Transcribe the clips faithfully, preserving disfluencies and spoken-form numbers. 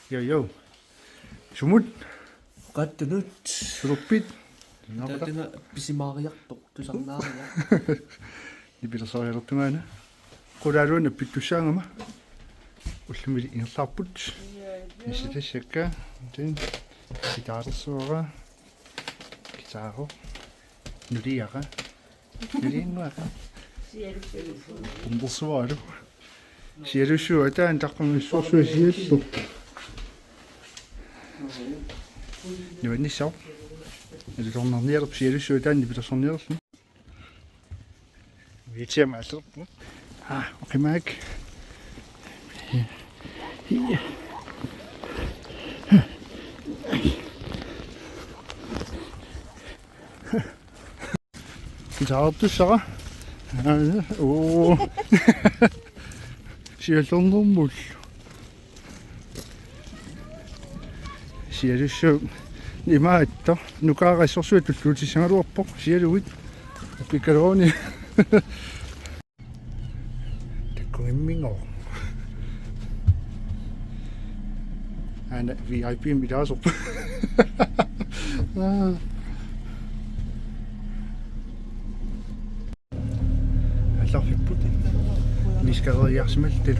Jo, jo. Sumut? Qattunut. Sulerpit? Taanna pisimaariartoq, tusarnaariaq. Nipilersaariartungaana. Qulaaluunniit appittussaagama. Ullumi ingerlaarput. Nissitassakka. Tin. Guitarersuara. Guitaro. Nuliara. Nulinnguara. Umpersualu. Sialussuaq taanna taqqammersorsuaq siallu. Nuannissaaq. Alutornarniarlugu sialussuaq taanna nipilersorniarlugu. Vitsiama alerpu. Ah, okay, Mike. Guitarertussara. Oo. Siallernermullu. Sialussuaq imaattoq. Nukaara assorsuaq tulluutissagaluarpoq. Sialuit. Pikkaluaruni. Takkugimminngooq. Aana V I P-mi ilaasorpoq. Aa. Aallarfipput. Miskareriarsimalluta.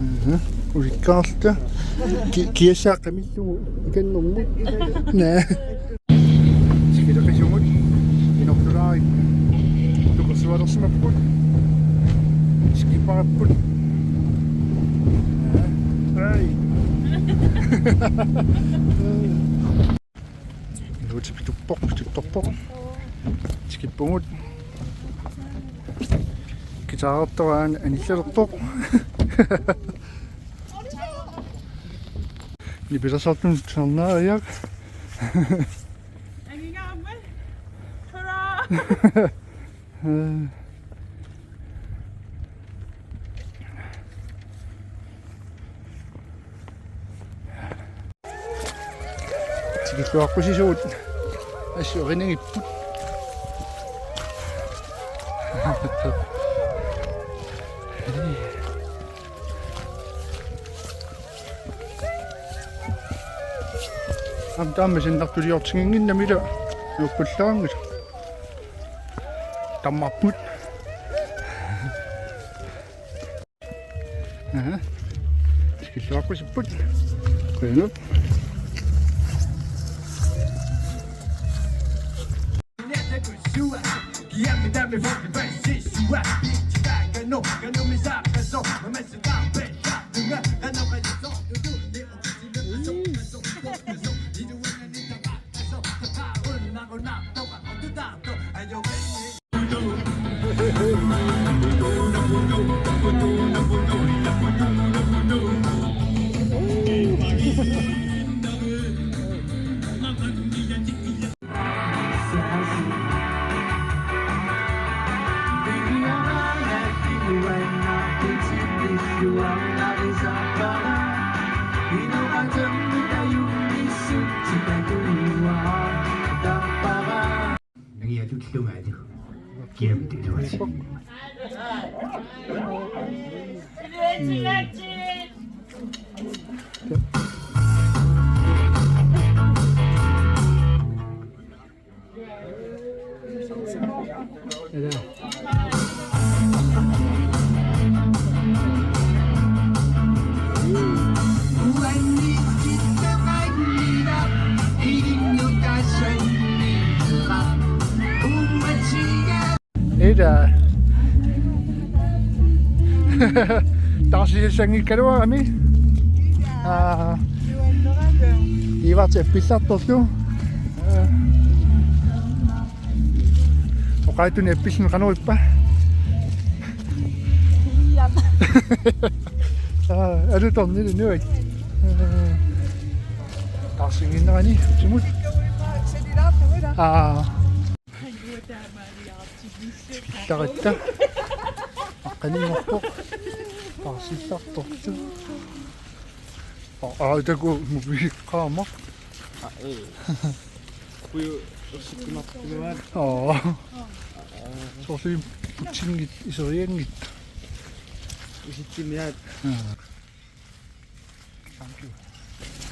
Aha. Ulikkaarluta. Ki-, kiassaaq qamillugu ikannermut. Naa. Tikileqisumut inortulaarikku tupersualersimapput. Skipperput. Ai. Iluatipituppoq, pituttorpoq. Tikippugut. Guitarertoq aana anillalerpoq. Nipilersortunut tusarnaariaq. Angingaammat. Hurra! Tikilluaqqusisugut. Assut erinagipput. Aamma taama sinnartuliortiginnginnami ila nuukkullaanngilaq. Tammarput. Aha. Tikilluaqqusipput. Qujanaq. Nangiatullumalu. Kiamtuluasin. Ida. Taarsiassanngikkaluarami. Aa. Ivarti appillartorlu. Oqaatsuni appilluni qanoq ippa? Iam. Aa, alutornilu nuat. Taarsinnginnerani sumut. Aa. Tikillaratta. Aqqaninngorpoq. Taarsillartorlu. Aa, aa, taku mupiiqqaama. Aa, ee. Kuju ersikkunartuaat. Aa. Soorlu putsinngit iserianngit. Isittimiaat. Aa. Thank you.